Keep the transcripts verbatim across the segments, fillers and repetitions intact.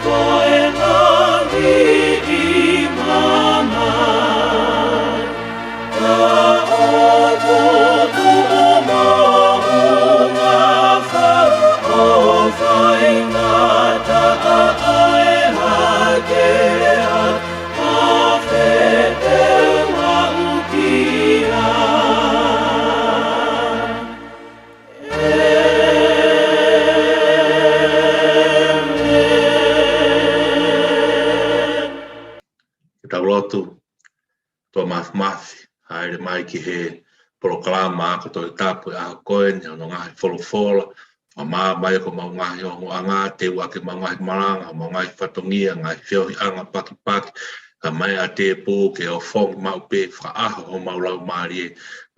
Ko e langi ʻi māmani, ka ʻoku tuʻu moʻunga fau ʻo faingataʻa ai hake ʻa e feteuaʻu ki ai. Ke tau lotu. ʻOtua Māfimafi, hāʻele mai ki he polokalama ako Tohi Tapu ʻo e ʻaho ko eni, hono ngaahi folofola, fakamāmai ʻaki homau ngaahi ongoʻanga, teuʻaki homau ngaahi malanga, homau ngaahi fatongia, ngaahi feohiʻanga pakipaki, kae ʻumaʻā ʻa e tēpū ke ʻofongi maʻu pē fakaʻaho homau laumālie,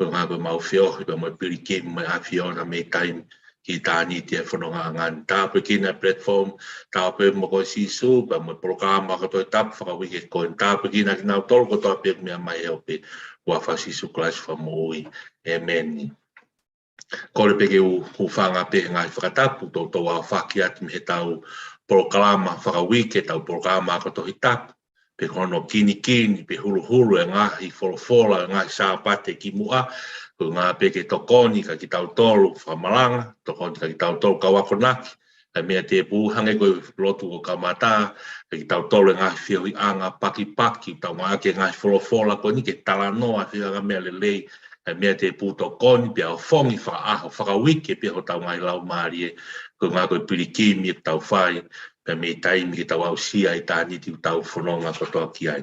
koeʻuhi ko ʻemau feohi pea mo e pilikimi mo e ʻAfiona mei taimi ki ʻitāniti ʻi he fonongaʻanga ni. Tāpuekina e platform, tāpuekina koe Sīsū, pea mo e polokalama ako Tohi Tapu fakauike ko eni. Tāpuekina kinautolu kotoa pē ʻoku meʻa mai he ope, huafa ʻo Sīsū Kalaisi Fakamoʻui. ʻĒmeni. Kole pē ke u hūfanga pē he ngaahi fakatapu, toutou aofaki atu mei heʻetau polokalama fakauike, ʻetau polokalama ako Tohi Tapu, pe ko hono kinikini, pe huluhulu e ngaahi folofola, e ngaahi Sāpate kimuʻa, koeʻuhi pē ke tokoni kiate kitautolu fakamalanga, tokoni kiate kitautolu kau akonaki, kae ʻumaʻā e tēpū hangē ko e lotu kuo kamata, kiate kitautolu e ngaahi feohiʻanga pakipaki, tau ngāueʻaki e ngaahi folofola ko eni ke talanoa, feohiʻanga meʻa lelei, kae ʻumaʻā e tēpū tokoni, pea ʻofongi fakaʻaho, fakauike pē hotau ngaahi laumālie, koeʻuhi ko e pilikimi ʻoku tau fai, pea mei taimi ke tau aʻusia ʻitāniti ʻoku tau fononga kotoa ki ai.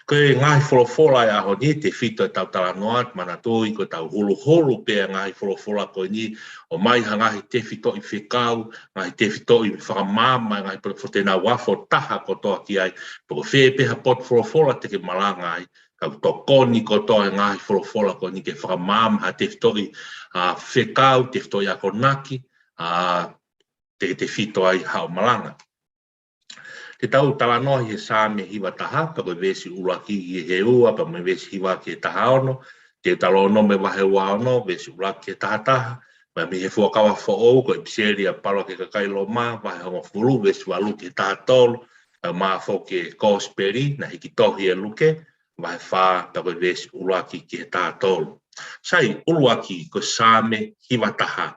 Ko e ngaahi folofola ʻo e ʻaho ni, tefito ʻetau talanoa, manatuʻi ko ʻetau huluhulu pē ʻa e ngaahi folofola ko eni, ʻomai ha ngaahi tefitoʻi fekau, ngaahi tefitoʻi fakamaama, ngaahi polofola te nau afo taha kotoa ki ai, pe ko fē pē ha potu folofola te ke malanga ai, ka ʻoku tokoni kotoa e ngaahi folofola ko eni ke fakamaama ha tefitoʻi, ʻa, fekau, tefitoʻi akonaki, ʻa, te ke tefito ai haʻo malanga. Te tau talanoa ʻi he Saame hiva taha, pea ko e veesi ʻuluaki ki he ua, pea mo e veesi hiva ki he taha ono, Teutalōnome vahe ua ono, veesi ʻuluaki ki he taha taha, pea mei he Fuakava Foʻou, ko e ʻipiseli ʻa Paula ki he kakai Loma, vahe hongofulu, veesi valu ki he taha tolu, pea mei he Kōsipeli naʻe hiki tohi ʻe Luke, vahe fā, pea ko e veesi ʻuluaki ki he taha tolu. Sai, ʻuluaki, ko e Saame hiva taha.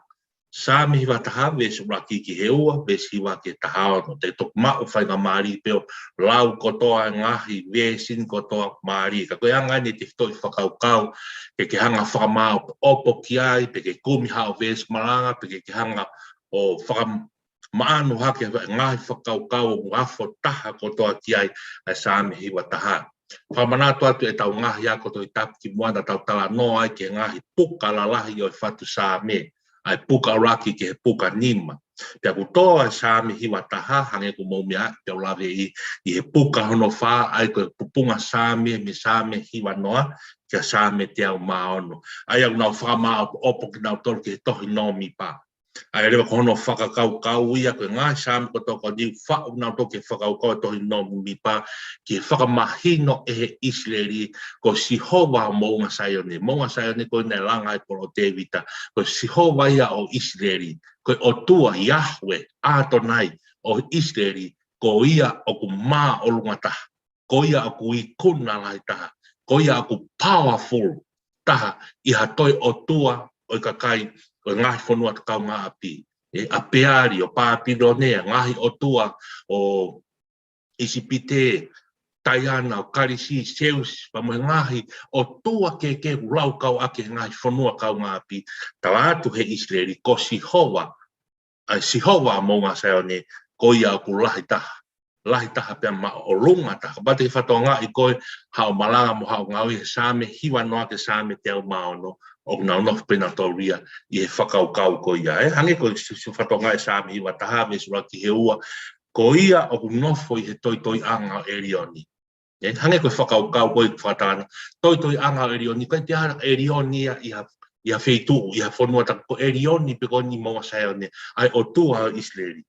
Saame hiva taha, veesi ʻuluaki ki he ua, veesi hiva ki he taha ono. Te u toki maʻu faingamālie pē ʻo lau kotoa e ngaahi veesi ni kotoa mālie. Ka ko e anga eni e tefitoʻi fakakaukau, ke ke hanga ʻo fakamāopoopo ki ai, pe ke kumi haʻo veesi malanga, pe ke ke hanga ʻo fakamaʻanu hake e ngaahi fakakaukau ʻoku afo taha kotoa ki ai ʻa e Saame hiva taha. Fakamanatu atu ʻetau ngaahi ako Tohi Tapu kimuʻa naʻa tau talanoa ai ki he ngaahi puka lalahi ʻo e fatu Saame, ʻa e puka ʻuluaki ki he puka nima. Pea ʻoku tō ʻa e Saame hiva taha, hangē ko hoʻomou meaʻi, pea u laveʻi, ʻi he puka hono fā, ʻa ia ko e pupunga Saame, mei he Saame hiva noa, ki he Saame teau mā ono. ʻA ia ʻoku nau fakamāopoopo kinautolu ki he tohi Nōmipa. ʻA ia leva ko hono fakakaukau ia, ko e ngaahi Saame kotoa ko eni ʻoku faʻu kinautolu ki he fakakaukau e tohi Nōmipa, ki he fakamahino ʻe he ʻIsileli, ko Sihova ʻo Moʻunga Saione. Moʻunga Saione ko ē naʻe langa ai e kolo ʻo Tēvita. Ko Sihova ia ʻo ʻIsileli. Ko e ʻOtua, Yahweh, ʻAtonai, ʻo ʻIsileli, ko ia ʻoku māʻolunga taha. Ko ia ʻoku ikuna lahi taha. Ko ia ʻoku powerful taha ʻi ha toe ʻotua ʻo e kakai ʻo e ngaahi fonua takaungaʻapi. ʻE, ʻa Peali ʻo Pāpilone, ngaahi ʻotua ʻo ʻIsipite, Taiana ʻo Kalisi, Seusi, pea mo e ngaahi ʻotua kehekehe ʻoku laukau ʻaki e ngaahi fonua kaungāʻapi, tala atu ʻe he ʻIsileli, ko Sihova, ʻa Sihova ʻo Moʻunga Saione, ko ia ʻoku lahi taha. Lahi taha pea māʻolunga taha. Kapau te ke fakatokangaʻi koe, haʻo malanga mo haʻo ngāue he Saame hiva noa ki he Saame teau mā ono, ʻoku nau nofo pē nautolu ia ʻi he fakakaukau ko ia. ʻE, hangē ko e si-, si-, fakatokangaʻi Saame hiva taha, veesi ʻuluaki ki he ua, ko ia ʻoku nofo ʻi he toitoiʻanga ʻo ʻElioni. ʻE, hangē ko e fakakaukau ko ē fakatātā, toitoiʻanga ʻo ʻElioni, ʻikai te ʻi ai ha ʻElioni ia ʻi ha, ʻi ha feituʻu, ʻi ha fonua, tā ko ʻElioni pē ko eni Moʻunga Saione, ʻa e ʻOtua ʻo ʻIsileli.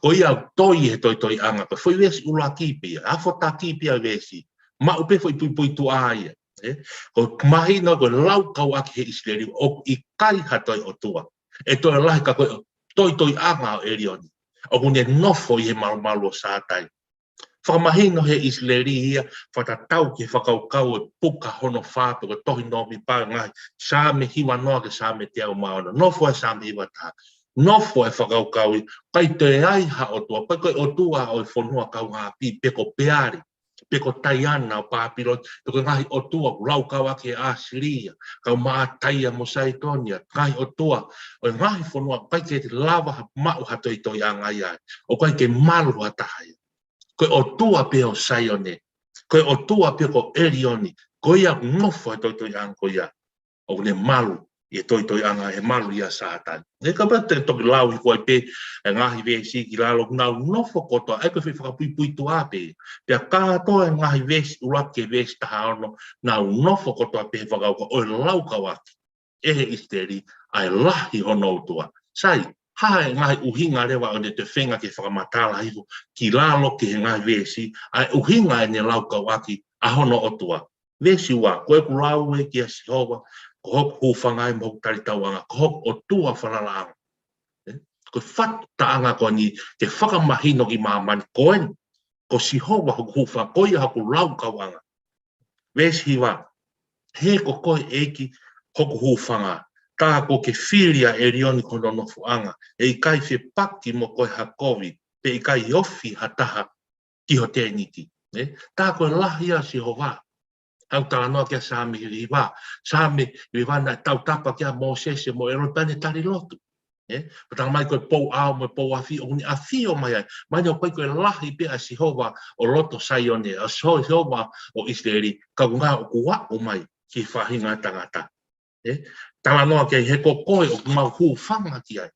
Ko ia ʻoku toe ʻi he toitoiʻanga, ko e foʻi veesi ʻuluaki pē ia, afo taki pē ia veesi, maʻu pē foʻi puipuituʻa ia. ʻE, ʻoku mahino ko e laukau ʻaki ʻe he ʻIsileli, ʻoku ʻikai ha toe ʻOtua. ʻE toe lahi ka ko e toitoiʻanga ʻo ʻElioni. ʻOku ne nofo ʻi he malumalu ʻo Sātai. Fakamahino ʻe he ʻIsileli ia, fakatatau ki he fakakaukau ʻo e puka hono fā pe ko e tohi Nōmipa, ngaahi Saame hiva noa ki he Saame teau mā ono. Nofo ʻa e Saame hiva taha. Nofo ʻa e fakakaukau ia, ʻikai toe ʻi ai ha ʻotua, ʻikai ko e ʻotua ʻo e fonua kaungāʻapi, pe ko Peali, pe ko Taiana ʻo Pāpilone, pe ko e ngaahi ʻotua ʻoku laukau ʻaki ʻe ʻAsilia, kau Mātaia mo Saitonia, ngaahi ʻotua ʻo e ngaahi fonua, ʻikai ke lava ha maʻu ha toitoiʻanga ia ai. ʻOku ʻikai ke malu ha taha ia. Ko e ʻOtua pē ʻo Saione, ko e ʻOtua pē ko ʻElioni, ko ia ʻoku nofo he toitoiʻanga ko ia. ʻOku ne malu ʻi he toitoiʻanga, he malu ʻia Sātai. ʻE kapau te toki lau hifo ai pē e ngaahi veesi ki lalo, nau nofo kotoa, ʻa ia ko e foʻi fakapuipuituʻa pē. Pea kātoa e ngaahi veesi ʻuluaki ki he veesi taha ono, nau nofo kotoa pē he fakakaukau ʻo e laukau ʻaki ʻe he ʻIsileli ʻa e lahi hono ʻOtua. Sai, ha e ngaahi ʻuhinga leva ʻoku ne toe feinga ke fakamatala hifo ki lalo ki he ngaahi veesi, ʻa e ʻuhinga ʻene laukau ʻaki ʻa hono ʻOtua. Veesi ua, ko ʻeku lau ē kia Sihova, ko hoku hūfanga ē mo hoku talitauʻanga, ko hoku ʻOtua falalaʻanga. Ē? Ko e fatu taʻanga ko eni ke fakamahino ki māmani ko eni, ko Sihova hoku hūfanga, ko ia hoku laukauʻanga. Veesi hiva, he ko koe ʻEiki hoku hūfanga, tā kuo ke fili ʻa ʻElioni ko hono nofoʻanga, ʻe ʻikai fepaki mo koe ha kovi, pe ʻikai ofi ha taha ki ho tēniti. Ē? Tā ko e lahi ʻa Sihova. Haʻu talanoa ki he Saame hiva. Saame hiva naʻe tautapa ki ai ʻa Mōsese mo ʻĒlone pea ne tali lotu. Ē? Pea talamai ko e pou ʻao mo e pou afi, ʻoku ne ʻafio mai ai. Mai ne ʻoku ʻikai ko e lahi pē ʻa Sihova ʻo loto Saione, ʻa Siho-, Sihova ʻo ʻIsileli, ka ʻoku ngā ʻoku aʻu mai ki he faʻahinga ʻo e tangata. Ē? Talanoa ki ai, he ko koe ʻoku mau hūfanga ki ai.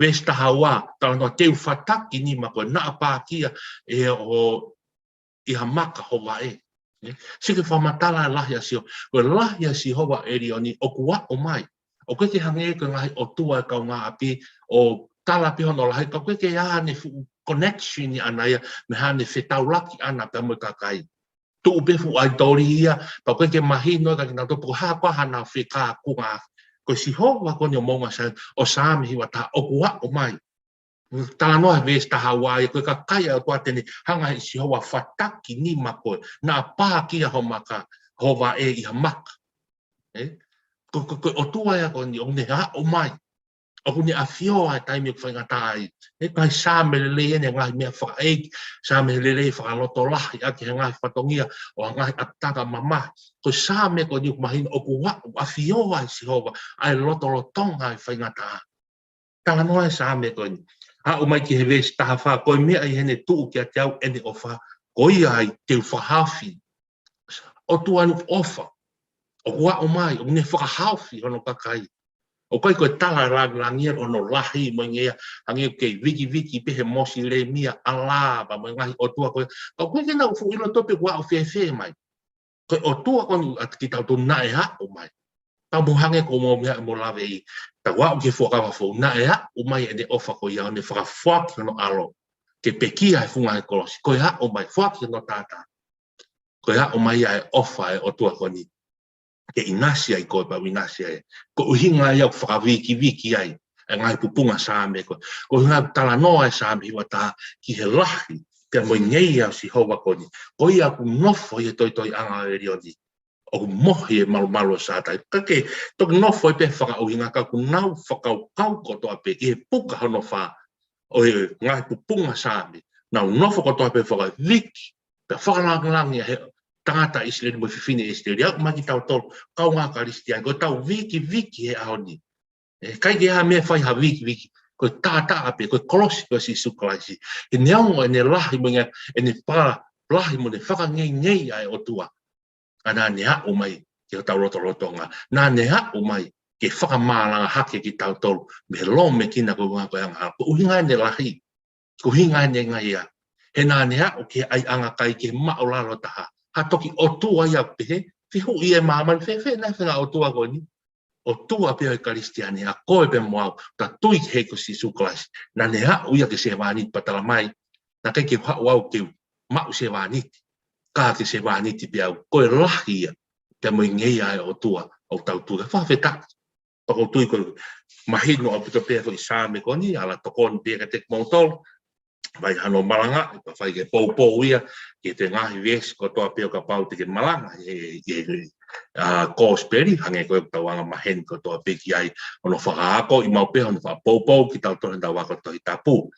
Veesi taha ua, talanoa te u fataki nima koe, naʻa pākia ʻe ho ʻi ha maka ho vaʻe. Ē? Sio ki he fakamatala e lahi ʻa Sihova, ko e lahi ʻa Sihova ʻElioni ʻoku aʻu mai. ʻOku ʻikai ke hangē ko e ngaahi ʻotua e kaungāʻapi ʻo tala pē hono lahi, ka ʻoku ʻikai ke ʻi ai haʻane fuʻu connection ʻaʻana ia, mo haʻane fetaulaki ʻaʻana pea mo e kakai. Tuʻu pē fuʻu ʻaitoli ia, pea ʻoku ʻikai ke mahino ka kinautolu pe ko e hā koā haʻana fekākunga. Ko Sihova ko eni ʻo Moʻunga Saione, ʻo Saame hiva taha, ʻoku aʻu mai. Talanoa he veesi taha ua ia, ko e kakai ʻa e ʻOtua te ne hanga ʻe Sihova ʻo fataki nima koe, naʻa pākia ho maka, ho vaʻe ʻi ha maka. Ē? Ko, ko, ko e ʻOtua ia ko eni, ʻoku ne aʻu mai. ʻOku ne ʻafio ai he taimi ʻoku faingataʻa ai. Ē, ko e Saame lelei eni he ngaahi meʻa fakaʻeiki, Saame lelei fakalotolahi ʻaki he ngaahi fatongia ʻo e ngaahi ʻapitanga mamahi. Ko e Saame ko eni ʻoku mahino ʻoku aʻu, ʻafio ai Sihova, ʻa e lotolotonga ʻo e faingataʻa. Talanoa e Saame ko eni. Aʻu mai ki he veesi taha fā, ko e meʻa ʻi heʻene tuʻu kiate au ʻene ʻofa, ko ia ai te u fakahaofi. ʻOtua ʻoku ʻofa. ʻOku aʻu mai, ʻoku ne fakahaofi hono kakai. ʻOku ʻikai ko e tala langilangi ia ʻo hono lahi mo e ngeia, hangē ʻoku kei vikiviki pē he Mosilemi ʻa Allah, pea mo e ngaahi ʻotua ko ē. Ka ʻoku ʻikai ke nau fuʻu ʻilo atu pe ʻoku aʻu fēfē mai. Ko e ʻOtua ko eni ʻa kitautolu naʻe aʻu mai. Tau mou hangē ko e meʻa ʻoku mou lave ai. Tau aʻu ki he Fuakava Foʻou, naʻe aʻu mai ʻene ʻofa ko ia ʻo ne fakafoaki hono ʻAlo ke pekia he funga ʻo e kolosi. Ko e aʻu mai, foaki hono taʻataʻa. Ko e aʻu mai ʻa e ʻofa ʻa e ʻOtua ko eni ke ʻinasi ai koe pea u ʻinasi ai. Ko e ʻuhinga ia ʻoku fakavikiviki ai e ngaahi pupunga Saame ko ē. Ko e ʻuhinga ʻoku talanoa e Saame hiva taha ki he lahi pea mo e ngeia ʻo Sihova ko eni. Ko ia ʻoku nofo ʻi he toitoiʻanga ʻo ʻElioni, ʻoku mohe ʻi he malumalu ʻo Sātai. Ka ke toki nofo ai pē fakaʻuhinga, ka ʻoku nau fakakaukau kotoa pē ʻi he puka hono fā ʻo e ngaahi pupunga Saame. Nau nofo kotoa pē fakaviki, pea fakalangilangi he tangata ʻIsileli mo e fefine ʻIsileli. Aʻu mai kitautolu, kaungā Kalisitiane, ko ʻetau vikiviki he ʻaho ni. ʻE ʻikai ke ʻi ai ha meʻa ʻe fai ha vikiviki, ko e taʻataʻa pē, ko e kolosi ko ē ʻo Sīsū Kalaisi. He neongo ʻene lahi mo e ngeia, ʻene pā lahi mo ʻene fakangeingei ʻa e ʻOtua. Ka naʻa ne aʻu mai ki hotau lotolotonga. Naʻa ne aʻu mai ke fakamālanga hake kitautolu mei he lōmekina ko e anga ko e angahala. Ko e ʻuhinga ʻene lahi, ko e ʻuhinga ʻene ngeia. He naʻa ne aʻu ki he ʻaiʻanga kai, ki he māʻulalo taha. Ha toki ʻOtua ia ʻoku pehē, fehuʻi ʻe māmani, fēfē nai e faʻahinga ʻOtua ko eni? ʻOtua pē ʻo e Kalisitiane, ʻa koe pea mo au, ta tui ki he ʻEiki ko Sīsū Kalaisi. Naʻa ne aʻu ia ke sevāniti pea talamai, naʻe ʻikai ke u haʻu au ke u maʻu sevāniti, ka ke sevāniti pē au. Ko e lahi ia pea mo e ngeia ʻa e ʻOtua ʻoku tau tui. Fakafetaʻi. Pea ʻoku ou tui ko e mahino ʻaupito pē foʻi Saame ko eni, ala tokoni pē kiate kimoutolu, fai hano malanga, pea fai ke poupou ia, ki he ngaahi veesi kotoa pē ʻo kapau te ke malanga, he, he, he, ʻa, Kosipeli, hangē ko e tau anga maheni kotoa pē ki ai, hono fakaako, ʻi mau pē, hono fakapoupou, kitautolu he tau ako Tohi Tapu.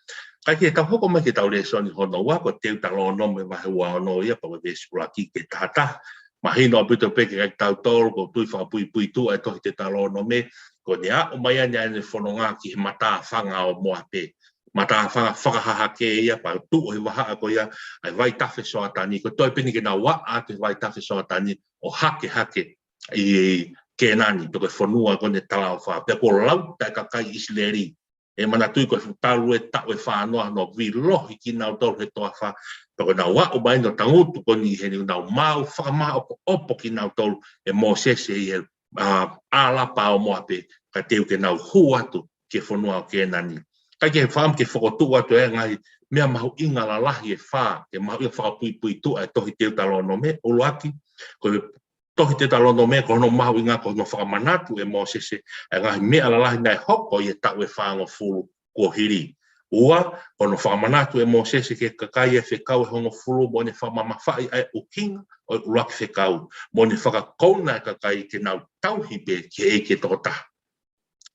Kae kehe tau hoko mai ki he tau lēsoni hono ua, ko Teutalōnome vahe ua ono ia, pea ko e veesi ʻuluaki ki he taha taha. Mahino ʻaupito pē kiate kitautolu, ʻoku ou tui fakapuipuituʻa e tohi Teutalōnome, ko ʻene aʻu mai ʻa ʻene fononga ki he matāfanga ʻo Moape. Matāfanga fakahahake ia, pea tuʻu he vahaʻa ko ia, ʻa e vaitafe Soatani, ko e toe pē eni ke nau aʻu atu he vaitafe Soatani, ʻo hake hake ʻi Kēnani, pe ko e fonua ko eni ʻo e talaʻofa, pea kuo lau ʻa e kakai ʻIsileli. ʻE manatuʻi ko e fuʻu talu e taʻu ʻe fā noa hono vīlohi kinautolu he toafa, pea ko ʻenau aʻu mai ʻo tangutu ko eni heni ʻoku nau maʻu fakamāʻopoʻopo kinautolu ʻe Mōsese ʻi he, ʻa, ʻalapa ʻo Moape, kae teu ke nau hū atu ki he fonua ʻo Kēnani. Kae kehe fakaʻamu ke fokotuʻu atu e ngaahi meʻa mahuʻinga lalahi ʻe fā, ke mahuʻinga fakapuipuituʻa e tohi Teutalōnome, ʻuluaki, ko e tohi Teutalōnome ko hono mahuʻinga ko hono fakamanatu ʻe Mōsese ʻa e ngaahi meʻa lalahi naʻe hoko ʻi he taʻu ʻe fāngofulu kuo hili. Ua, ko hono fakamanatu ʻe Mōsese ki he kakai ʻa e fekau ʻe hongofulu mo ʻene fakamamafaʻi ʻa e ʻuhinga ʻo e ʻuluaki fekau, mo ʻene fakakouna e kakai ke nau tauhi pē ki he ʻEiki ʻe tokotaha.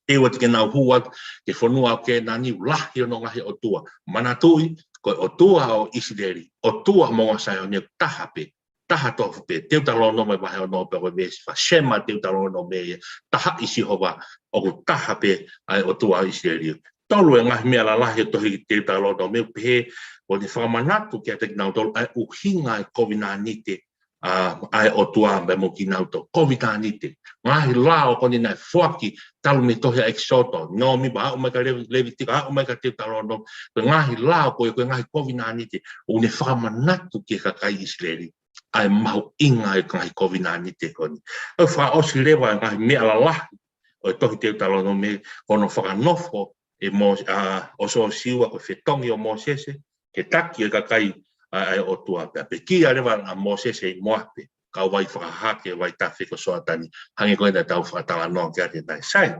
Teu atu ke nau hū atu ki he fonua ʻo Kēnani, ʻoku lahi hono ngaahi ʻotua. Manatuʻi, ko e ʻOtua ʻo ʻIsileli, ʻOtua Moʻunga Saione, taha pē, taha tofu pē. Teutalōnome vahe ono pea ko e veesi fā, Sema Teutalōnome ia, tahaʻi Sihova, ʻoku taha pē ʻa e ʻOtua ʻo ʻIsileli. Tolu e ngaahi meʻa lalahi ʻo e tohi Teutalōnome, pehē, ʻoku ne fakamanatu kiate kinautolu ʻa e ʻuhinga e kovinānite, ʻa, ʻa e ʻOtua pea mo kinautolu. Kovinānite. Ngaahi lao ko eni naʻe foaki talu mei he tohi ʻa ʻEkisoto, Nōmipa, aʻu mai ki Levi-, Levitiko, aʻu mai ki Teutalōnome. Ko e ngaahi lao ko ē, ko e ngaahi kovinānite, ʻoku ne fakamanatu ki he kakai ʻIsileli ʻa e mahuʻinga e ngaahi kovinānite ko eni. ʻOku fakaʻosi leva e ngaahi meʻa lalahi ʻo e tohi Teutalōnome, ko hono fakanofo ʻe Mō-, ʻa, ʻo Siosiua ko e fetongi ʻo Mōsese, ke taki e kakai ʻa, ʻa e ʻOtua, pea pekia leva ʻa Mōsese ʻi Moape, kae ʻoua ʻe fakahahake e vaitafe ko Soatani, hangē ko ia naʻa tau fakatalanoa ki ai he taimi sai.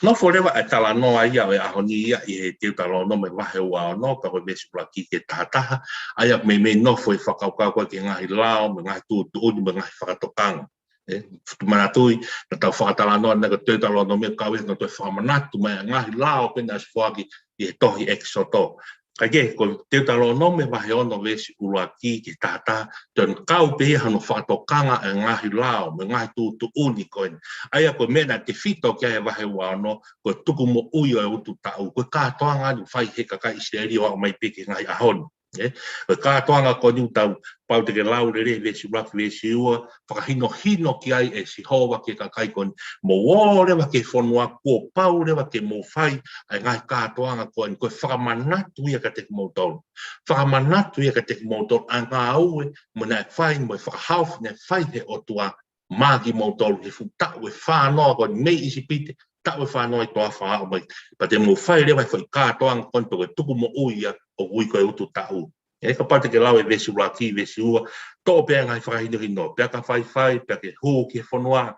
Nofo leva e talanoa ia ʻo e ʻaho ni ia ʻi he Teutalōnome vahe ua ono, pea ko e veesi ʻuluaki ki he taha taha, ʻa ia meimei nofo e fakakaukau ko ē ki he ngaahi lao, mo e ngaahi tuʻutuʻuni, mo e ngaahi fakatokanga. ʻE, futu manatuʻi, naʻa tau fakatalanoa naʻe ko e Teutalōnome kau ia naʻe toe fakamanatu mai e ngaahi lao pē naʻe ʻosi foaki ʻi he tohi ʻEkisoto. Kae kehe, ko e Teutalōnome vahe ono veesi ʻuluaki ki he taha taha, toe kau pē ia hano fakatokanga e ngaahi lao, mo e ngaahi tuʻutuʻuni ko eni. ʻA ia ko e meʻa naʻe tefito ki ai e vahe ua ono, ko e tuku moʻui ʻo e ututaʻu, ko e kātoanga naʻe fai ʻe he kakai ʻIsileli ʻo aʻu mai pē ki he ngaahi ʻaho ni. ʻE, ko e kātoanga ko eni ʻoku tau pau te ke lau lelei veesi ʻuluaki, veesi ua, fakahinohino ki ai ʻe Sihova ki he kakai ko eni, mou ō leva ki he fonua kuo pau leva ke mou fai ʻa e ngaahi kātoanga ko eni, ko e fakamanatu ia kiate kimoutolu. Fakamanatu ia kiate kimoutolu ʻa e ngāue mo e naʻe fai, mo e fakahaofi naʻe fai ʻe he ʻOtua maʻa kimoutolu he fuʻu taʻu ʻe fā noa ko eni mei ʻIsipite, taʻu ʻe fā noa ʻi he toafa ʻo aʻu mai. Pea te mou fai leva e foʻi kātoanga ko eni, pea ko e tuku moʻui ia ʻoku ui ko e ututaʻu. ʻE, kapau te ke lau e veesi ʻuluaki, veesi ua, toʻo pē ʻa e ngaahi fakahinohino, pea ka faifai, pea ke hū ki he fonua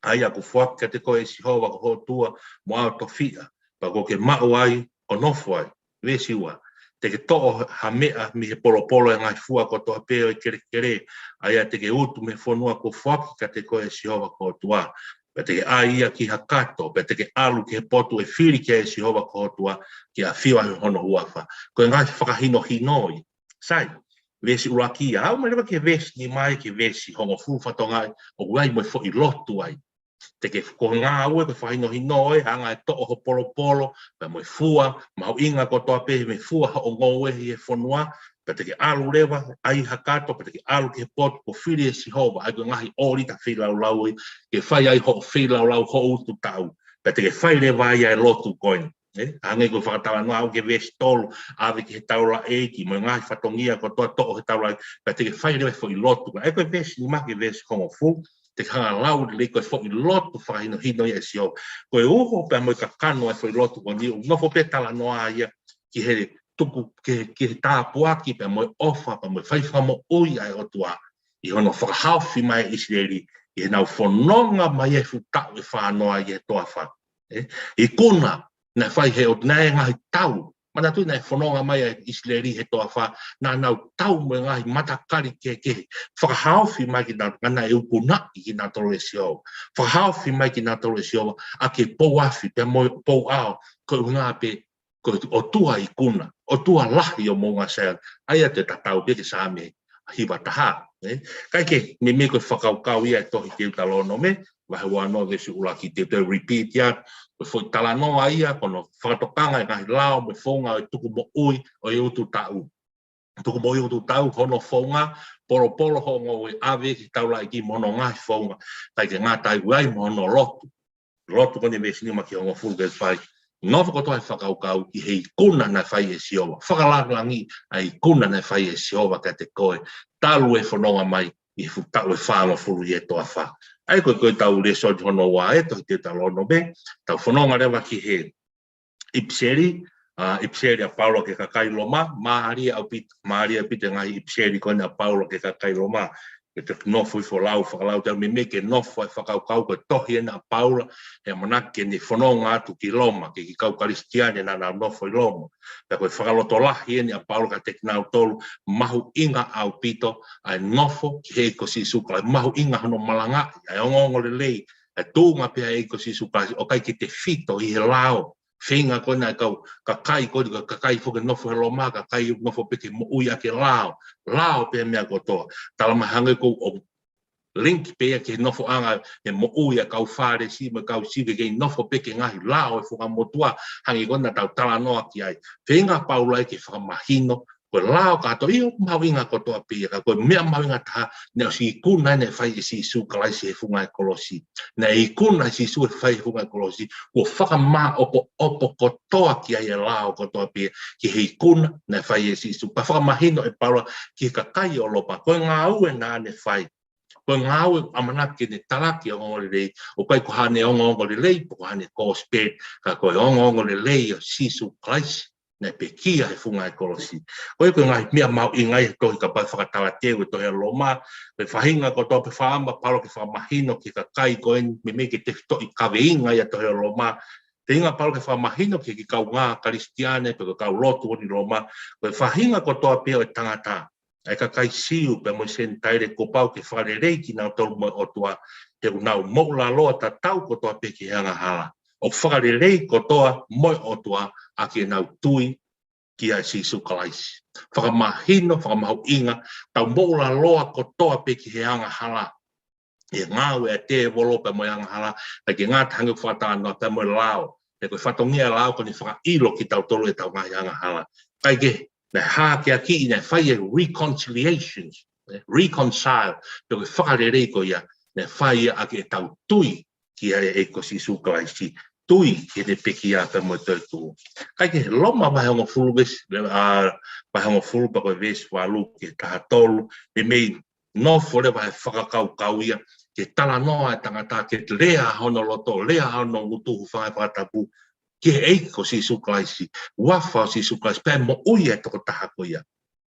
ʻa ia kuo foaki kiate koe ʻe Sihova ko ho ʻOtua mo ʻalu tofiʻa, pea kuo ke maʻu ai ʻo nofo ai. Veesi ua, te ke toʻo ha meʻa mei he polopolo ʻo e ngaahi fua kotoa pē ʻo e kelekele, ʻa ia te ke utu mei he fonua kuo foaki kiate koe ʻe Sihova ko ho ʻOtua. Pea te ke ʻai ia ki ha kato, pea te ke ʻalu ki he potu ʻe fili ki ai ʻe Sihova ko ho ʻOtua, ke ʻafio ai hono huafa. Ko e ngaahi fakahinohino ia. Sai, veesi ʻuluaki ia, aʻu mai leva ki he veesi nima ia ki he veesi hongofulu, fatongia ʻoku ʻi ai mo e foʻi lotu ai. Te ke ko e ngāue ko e fakahinohino ē, anga e toʻo ho polopolo, pea mo e fua mahuʻinga kotoa pē mei he fua hoʻo ngoue ʻi he fonua, pea te ke ʻalu leva, ʻai ha kato, pea te ke ʻalu ki he potu kuo fili ʻe Sihova, ʻa ia ko e ngaahi ʻōlita feilaulau ia, ke fai ai hoʻo feilaulau hoʻo ututaʻu, pea te ke fai leva ai ʻa e lotu ko eni. ʻE, hangē ko e fakatalanoa ʻaʻaku ki he veesi tolu, ʻave ki he taulaʻeiki, mo e ngaahi fatongia kotoa toʻo he taulaʻeiki, pea te ke fai leva e foʻi lotu. ʻA ia ko e veesi nima ki he veesi hongofulu, te ke hanga ʻo lau lelei ko e foʻi lotu fakahinohino ia ʻe Sihova. Ko e uho pea mo e kakano e foʻi lotu ko eni, ʻoku nofo pē talanoa ia ki he tuku, ki he, ki he tāpuaki pea mo e ʻofa, pea mo e fai fakamoʻui ʻa e ʻOtua. ʻi hono fakahaofi mai ʻIsileli, ʻi heʻenau fononga mai he fuʻu taʻu ʻe fānoa ʻi he toafa. ʻE, ikuna naʻe fai he ʻOtua, naʻe ngaahi tau. Manatuʻi naʻe fononga mai ʻa ʻIsileli he toafa, naʻa nau tau mo e ngaahi matakali kehekehe. Fakahaofi mai kinautolu, naʻe ukunaʻi kinautolu ʻe Sihova. Fakahaofi mai kinautolu ʻe Sihova ʻaki e pou afi, pea mo e pou ʻao, ko e ʻuhinga pē ko e ʻOtua ikuna, ʻOtua lahi ʻo Moʻunga Saione. ʻA ia ʻoku tatau pē ki he Saame hiva taha, ē? Kae kehe, meimei ko e fakakaukau ia ʻa e tohi Teutalōnome, vahe uanoa veesi ʻuluaki, te u toe repeat ia, ko e foʻi talanoa ia, ko hono fakatokanga e ngaahi lao mo e founga ʻo e tukumoʻui ʻo e ututaʻu. Tukumoʻui ututaʻu, hono founga, polopolo hoʻo ngoue, ʻave ki he taulaʻeiki mo hono ngaahi founga, kae ʻikai ke ngata ai, ʻoku ʻi ai mo hono lotu. Lotu ko eni veesi nima ki he hongofulu ke fai. Nofo kotoa e fakakaukau ki he ikuna naʻe fai ʻe Sihova. Fakalāngilangiʻi ʻa e ikuna naʻe fai ʻe Sihova kiate koe, talu e fononga mai ʻi he fuʻu taʻu ʻe fāngofulu ʻi he toafa. ʻA ia ko e, ko ʻetau lēsoni hono ua ʻi he tohi Teutalōnome, tau fononga leva ki he ʻipiseli, ʻa, ʻipiseli ʻa Paula ki he kakai Loma, mālie ʻaupito, mālie ʻaupito e ngaahi ʻipiseli ko eni ʻa Paula ki he kakai Loma, ke te nofo hifo ʻo lau, fakalau, te meimei ke nofo e fakakaukau ko e tohi eni ʻa Paula, he ʻamanaki ke ne fononga atu ki Loma, ki he kau Kalisitiane naʻa nau nofo ʻi Loma. Pea ko e fakalotolahi eni ʻa Paula kiate kinautolu, mahuʻinga ʻaupito ʻa e nofo ki he ʻEiki ko Sīsū Kalaisi, mahuʻinga hono malangaʻi ʻa e ongoongolelei, ʻa e tuʻunga pē ʻa e ʻEiki ko Sīsū Kalaisi, ʻo ʻikai ke tefito ʻi he lao. Feinga ko ena e kau kakai ko eni, ka-, kakai foki nofo he Loma, kakai nofo pē ke moʻui ʻaki e lao. Lao pē meʻa kotoa. Talamai hangē ko e link pē ia ki he nofoʻanga e moʻui ʻa e kau Fālesi mo e kau Siu, ke kei nofo pē ki he ngaahi lao e funga motuʻa, hangē ko ena naʻa tau talanoa ki ai. Feinga Paula ia ke fakamahino, ko e lao kātoa ia ʻoku mahuʻinga kotoa pē ia, ka ko e meʻa mahuʻinga taha, naʻe ʻosi ikuna naʻe fai ʻe Sīsū Kalaisi he funga e kolosi. Naʻe ikuna ʻe Sīsū ʻe fai he funga e kolosi, kuo fakamāʻopoʻopo kotoa ki ai e lao kotoa pē ia, ki he ikuna naʻe fai ʻe Sīsū. Pea fakamahino ʻe Paula ki he kakai ʻo Loma, ko e ngāue naʻa ne fai, ko e ngāue ʻamanaki ke ne talaki e ongoongolelei, ʻo ʻikai ko haʻane ongoongolelei, pe ko haʻane kosipeli, ka ko e ongoongolelei ʻo Sīsū Kalaisi naʻe pekia he funga e kolosi. Ko ia ko e ngaahi meʻa mahuʻinga ia he tohi, kapau ʻe fakatalateu e tohi ʻa Loma, ko e faʻahinga kotoa pē fakaʻamu ʻa Paula ke fakamahino ki he kakai ko eni, meimei ke tefitoʻi kaveinga ia tohi ʻa Loma. Feinga ʻa Paula ke fakamahino ki he kaungā Kalisitiane, pe ko e kau lotu ʻo e Loma, ko e faʻahinga kotoa pē ʻo e tangata, ʻa e kakai Siu pea mo e Senitaile, kuo pau ke fakalelei kinautolu mo e ʻOtua, he ʻoku nau moʻulaloa tatau kotoa pē ki he angahala. ʻOku fakalelei kotoa mo e ʻOtua ʻaki ʻenau tui kia Sīsū Kalaisi. Fakamahino, fakamahuʻinga, tau moʻulaloa kotoa pē ki he angahala. ʻI he ngāue ʻa e tēvolo pea mo e angahala, ʻikai ke ngata hangē ko e fakatalanoa pea mo e lao. He ko e fatongia e lao ko ʻene fakaʻilo kitautolu ʻetau ngaahi angahala. Kae kehe, naʻe hākeakiʻi, naʻe fai e reconciliations, eh, reconcile, pe ko e fakalelei ko ia, naʻe fai ia ʻaki ʻetau tui kia e ʻEiki ko Sīsū Kalaisi, tui ki heʻene pekia pea mo e toetuʻu. Kae kehe, Loma vahe hongofulu veesi, ʻa, vahe hongofulu pea ko e veesi valu ki he taha tolu, meimei nofo leva e fakakaukau ia, ke talanoa e tangata, ke lea hono loto, lea hono ngutu, hūfanga he fakatapu ki he ʻEiki ko Sīsū Kalaisi, huafa ʻo Sīsū Kalaisi, pea moʻui e tokotaha ko ia.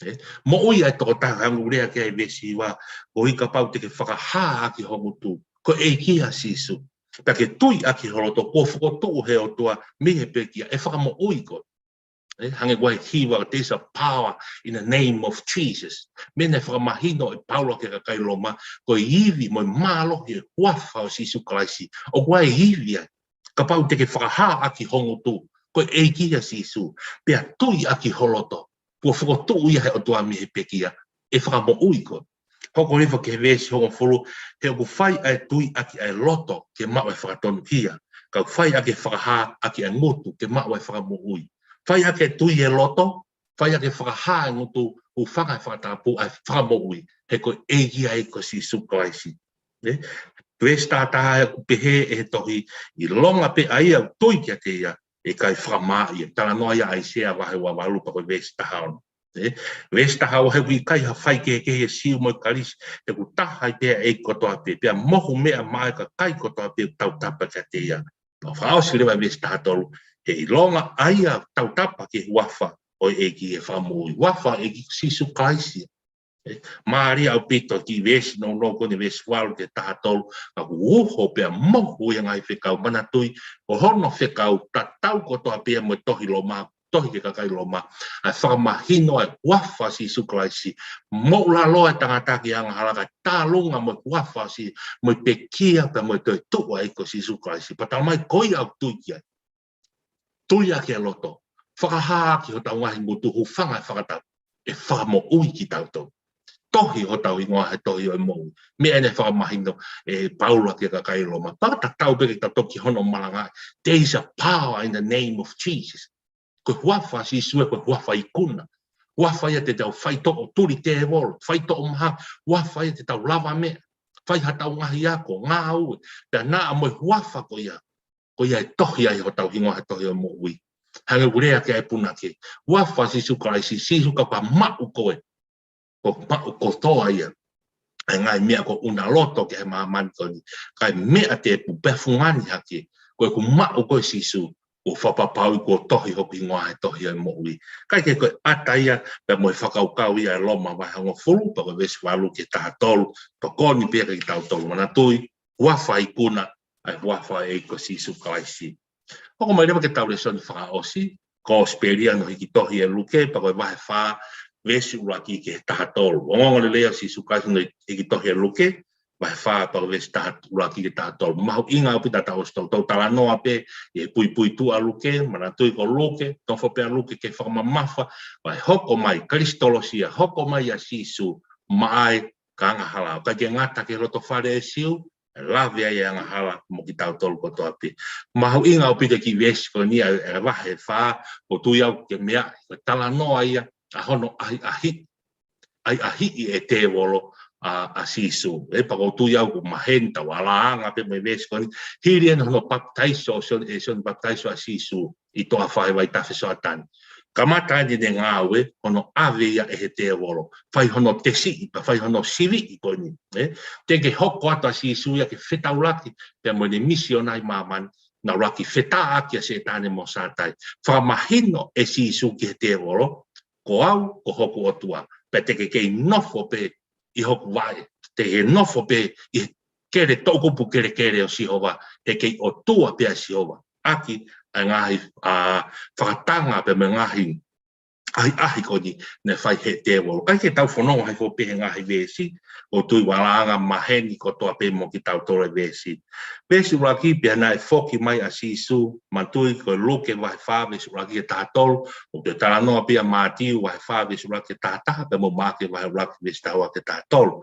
ʻE, moʻui e tokotaha, hangē ko e lea ki ai e veesi hiva, koeʻuhi kapau te ke fakahā ʻaki ho ngutu ko e ʻEiki ʻa Sīsū, pea ke tui ʻaki ho loto kuo fokotuʻu ʻe he ʻOtua mei he pekia, ʻe fakamoʻui koe. ʻE, hangē ko e hiva, there's a power in the name of Jesus. Meʻa naʻe fakamahino ʻe Paula ki he kakai Loma, ko e ivi mo e mālohi ʻo e huafa ʻo Sīsū Kalaisi. ʻOku ʻi ai e ivi ai. Kapau te ke fakahā ʻaki ho ngutu ko e ʻEiki ʻa Sīsū, pea tui ʻaki ho loto kuo fokotuʻu ia ʻe he ʻOtua mei he pekia, ʻe fakamoʻui koe. Hoko hifo ki he veesi hongofulu, he ʻoku fai ʻa e tui ʻaki ʻa e loto ke maʻu e fakatonuhia, ka ʻoku fai ʻaki e fakahā ʻaki ʻa e ngutu ke maʻu e fakamoʻui. Fai ʻaki e tui e loto, fai ʻaki e fakahā e ngutu, hūfanga he fakatapu, ʻa e fakamoʻui, he ko e ʻEiki ia ʻa e ʻEiki ko Sīsū Kalaisi. ʻE, veesi taha taha, he ʻoku pehē ʻe he tohi, ʻilonga pē ʻa ia ʻoku tui kiate ia, ʻe ʻikai fakamaaʻi ia. Talanoa ia ʻAisea vahe ua valu pea ko e veesi taha ono. ʻE, veesi taha ua, he ʻoku ʻikai ha faikehekehe ʻi he Siu mo e Kalisi, he ʻoku taha ai pē ʻa e ʻEiki kotoa pē, pea mohu meʻa maʻa e kakai kotoa pē ʻoku tautapa kiate ia. Pea fakaʻosi leva e veesi taha tolu, he ʻilonga ʻa ia ʻoku tautapa ki he huafa ʻo e ʻEiki ʻe fakamoʻui. Huafa ʻo e ʻEiki Sīsū Kalaisi. Mālie ʻaupito e kiʻi veesi nounou ko eni, veesi valu ki he taha tolu, ka kuo uho pea mohu ia he ngaahi fekau. Manatuʻi, ko hono fekau tatau kotoa pē ia mo e tohi Loma, tohi ki he kakai Loma, ʻa e fakamahino ʻa e huafa ʻo Sīsū Kalaisi. Moʻulaloa e tangata ki he angahala, kae tālunga mo e huafa ʻo Sī-, mo e pekia pea mo e toetuʻu ʻa e ʻEiki ko Sīsū Kalaisi. Pea talamai ko ia ʻoku tui ki ai, tui ʻaki e loto, fakahā ʻaki hotau ngaahi ngutu, hūfanga he fakatapu, ʻe fakamoʻui kitautolu. Tohi hotau hingoa he tohi ʻo e moʻui. Meʻa eni naʻe fakamahino ʻe Paula ki he kakai Loma. Pea tatau pē kitautolu ki hono malangaʻi. There is a power in the name of Jesus. Ko e huafa ʻo Sīsū ē, ko e huafa ikuna. Huafa ia te tau faitoʻo tuli tēvolo, faitoʻo maha, huafa ia te tau lava meʻa, fai haʻatau ngaahi ako, ngāue, pea naʻa mo e huafa ko ia, ko ia ʻe tohi ai hotau hingoa he tohi ʻo e moʻui. Hangē ko e lea ki ai e punake, huafa ʻo Sīsū Kalaisi, Sīsū, kapau ʻe maʻu koe, kuo maʻu kotoa ia ʻa e ngaahi meʻa kuo ʻuna loto ki he māmani ko eni, kae meʻa tēpū pea fungani hake, ko ʻeku maʻu koe Sīsū, kuo fakapapauʻi kuo tohi hoku hingoa he tohi ʻo e moʻui. Kae kehe ko e ʻata ia pea mo e fakakaukau ia ʻa e Loma vahe hongofulu, pea ko e veesi valu ki he taha tolu, tokoni pē ia kiate kitautolu. Manatuʻi, huafa ikuna, ʻa e huafa ʻo e ʻEiki ko Sīsū Kalaisi. Hoko mai leva ki heʻetau lēsoni fakaʻosi, Kosipeli ʻa hono hiki tohi ʻe Luke, pea ko e vahe fā, veesi ʻuluaki ki he taha tolu. Ongoongolelei ʻo Sīsū Kalaisi ʻi hono hiki tohi ʻe Luke, vahe fā pea ko e veesi taha, ʻuluaki ki he taha tolu. Mahuʻinga ʻaupito ʻetau ʻosi toutou talanoa pē ʻi he puipuituʻa ʻa Luke, manatuʻi ko Luke, nofo pē ʻa Luke ke fakamamafa, ʻa e hoko mai, Kalisitolosia, hoko mai ʻa Sīsū maʻa e kau angahala. ʻIkai ke ngata ki he loto fale ʻo e Siu, ʻe lave ai e angahala mo kitautolu kotoa pē. Mahuʻinga ʻaupito e kiʻi veesi ko eni ʻa e, ʻa e vahe fā, ʻoku ou tui au ke meaʻi, ko e talanoa ia ʻa hono ʻahiʻahiʻi, ʻahiʻahiʻi ʻe he tēvolo ʻa, ʻa Sīsū. ʻE, pea ʻoku ou tui au ʻoku maheni ʻetau ʻalunga pē mo e veesi ko eni. Hili eni hono papitaiso ʻe Sione, ʻe Sione Papitaiso ʻa Sīsū ʻi he toafa he vaitafe Soatani. Kamata eni ʻene ngāue, hono ʻave ia ʻe he tēvolo. Fai hono tesiʻi, pea fai hono siviʻi ko eni. ʻE, teʻeki ke hoko atu ʻa Sīsū ia ke fetaulaki pea mo ʻene misiona ʻi māmani, naʻe ʻuluaki fetāʻaki ʻa Sētane mo Sātai. Fakamahino ʻe Sīsū ki he tēvolo, ko au, ko hoku ʻOtua. Pea te ke kei nofo pē ʻi hoku vaʻe, te ke nofo pē ʻi he kele, toʻukupu kelekele ʻo Sihova, he kei ʻOtua pē ʻa Sihova. ʻAki ʻa e ngaahi, ʻa, fakatanga pea mo e ngaahi ʻahiʻahi ko eni naʻe fai ʻe he tēvolo. ʻIkai ke tau fononga hifo pē he ngaahi veesi, ʻoku ou tui ʻoku ʻalunga maheni kotoa pē mo kitautolu e veesi. Veesi ʻuluaki, pea naʻe foki mai ʻa Sīsū, manatuʻi ko Luke vahe fā veesi ʻuluaki ki he taha tolu, ʻoku toe talanoa pē ʻa Mātiu vahe fā veesi ʻuluaki ki he taha taha, pea mo Maʻake vahe ʻuluaki veesi taha ua ki he taha tolu.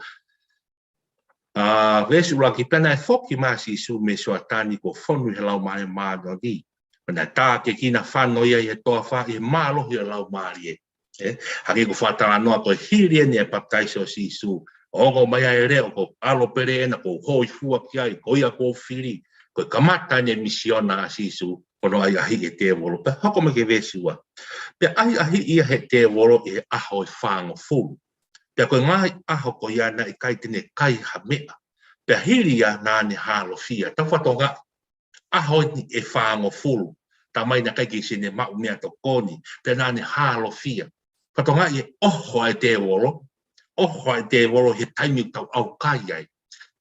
ʻA, veesi ʻuluaki, pea naʻe foki mai ʻa Sīsū mei Soatani kuo fonu ʻi he Laumālie Māʻoniʻoni. Pea naʻe tākiekina fano ia ʻi he toafa ʻi he mālohi ʻo e Laumālie. ʻE, hangē ko e fakatalanoa ko e hili eni e papitaiso ʻo Sīsū, ʻo ongo mai ai e leʻo, ko e ʻAlo pele ena, ʻoku ou hōifua ki ai, ko ia ʻoku ou fili. Ko e kamata eni e misiona ʻa Sīsū, ko hono ʻahiʻahiʻi ʻe he tēvolo. Pea hoko mai ki he veesi ua. Pea ʻahiʻahiʻi ia ʻe he tēvolo ʻi he ʻaho ʻe fāngofulu. Pea ko e ngaahi ʻaho ko ia naʻe ʻikai te ne kai ha meʻa. Pea hili ia naʻa ne hālofia. Tau fakatokangaʻi, ʻaho eni ʻe fāngofulu, talamai naʻe ʻikai ke siʻi ne maʻu meʻatokoni, pea naʻa ne hālofia. Fakatokangaʻi e ʻoho ʻa e tēvolo, ʻoho ʻa e tēvolo he taimi ʻoku tau ʻaukai ai.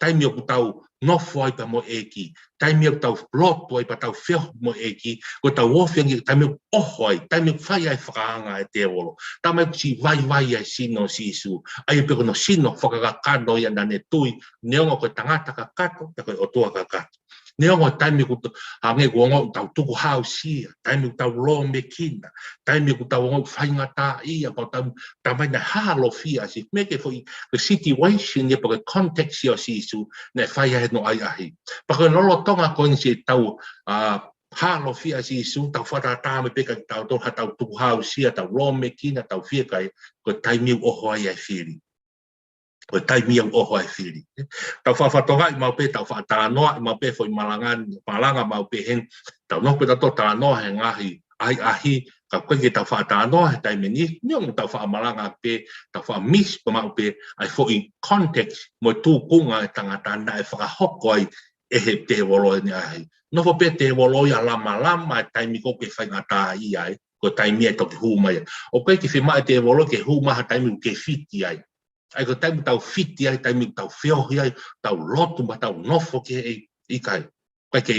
Taimi ʻoku tau nofo ai pea mo e ʻEiki, taimi ʻoku tau lotu ai pea tau feohi mo e ʻEiki, ko ʻetau ofi ange, taimi ʻoku ʻoho ai, taimi ʻoku fai ai e fakaanga ʻa e tēvolo. Talamai ʻoku siʻi vaivai ai e sino ʻo Sīsū, ʻa ia pē ko hono sino fakakakano ia naʻa ne tui, neongo ko e tangata kakato, pea ko e ʻOtua kakato. Neongo e taimi ʻoku to-, hangē ʻoku ongo ʻoku tau tukuhāusia, taimi ʻoku tau lōmekina, taimi ʻoku tau ongo ʻoku faingataʻaʻia, ko e taimi, talamai naʻe hālofia ʻa Sīsū, meʻa ke foʻi, ko e situation ia pe ko e context ia ʻo Sīsū, naʻe fai ai hono ʻahiʻahi. Pea ko e lolotonga ko eni siʻetau, ʻa, hālofia ʻa Sīsū, tau fakatātā mai pē kiate kitautolu, haʻatau tukuhāusia, tau lōmekina, tau fiekaia, ko e taimi ʻoku ʻoho ai ʻa e fili. Ko e taimi ia ʻoku ʻoho ai e fili. Tau fakafakatokangaʻi maʻu pē, tau fakatalanoaʻi maʻu pē foʻi malanga, malanga maʻu pē heni, tau nofo pē tautolu ʻo talanoa he ngaahi ʻahiʻahi, ka ʻoku ʻikai ke tau fakatalanoa he taimi ni, neongo ʻetau fakamalanga pē, tau fakamisi pē maʻu pē ʻa e foʻi context mo e tūkunga ʻo e tangata naʻe fakahoko ai ʻe he tēvolo ʻene ʻahiʻahi. Nofo pē tēvolo ia ʻo lamalama e taimi ʻoku ke faingataʻaʻia ai, ko e taimi ia ʻe toki hū mai ai. ʻOku ʻikai ke fiemaʻu ʻe he tēvolo ke hū mai ha taimi ʻoku ke fiti ai. ʻA ia ko e taimi ʻoku tau fiti ai, taimi ʻoku tau feohi ai, tau lotu mo tau nofo ki he ʻEiki, ʻikai. ʻIkai ke